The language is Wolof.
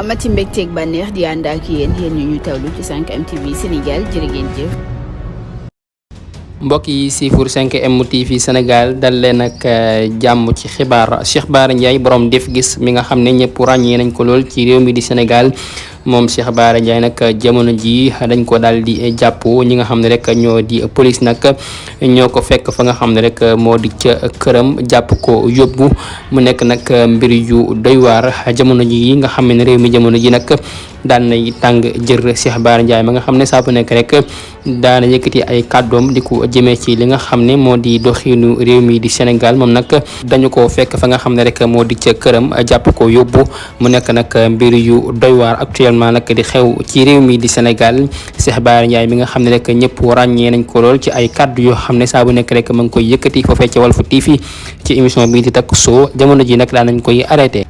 amati mbégteeg bànneex di ànd ak yéen ñu tawlu ci 5M TV Sénégal jërë ngeen jëf. mbokk yi siifur 5M TV Sénégal dal leen ak jàmm ci xibaar Cheikh Bara Ndiaye borom def gis mi nga xam ne ñëpp ràññee nañ ko lool ci réew mi di Sénégal moom Cheikh Bara Ndiaye nag jamono ji dañ ko daal di jàpp ñi nga xam ne rek ñoo di police nag ñoo ko fekk fa nga xam ne rek moo di ca këram jàpp ko yóbbu mu nekk nag mbir yu doy waar jamono ji nga xam ne réew mi jamono ji nag daan nay tàng jër Cheikh Bara Ndiaye ma nga xam ne saa bu nekk rek daana yëkkati ay kàddoom di ko jëmee ci li nga xam ne moo di doxiinu réew mi di Sénégal moom nag dañu ko fekk fa nga xam ne rek moo di ca këram jàpp ko yóbbu mu nekk nag mbir yu doy waar actuellement nag di xew ci réew mi di Sénégal Cheikh Bara Ndiaye mi nga xam ne rek ñëpp ràññee nañ ko lool ci ay kàddu yoo xam ne saa bu nekk rek ma ngi koy yëkkati foofee ca Walf TV ci émission bi di Taku Show jamono ji nag daan nañ koy arrêté.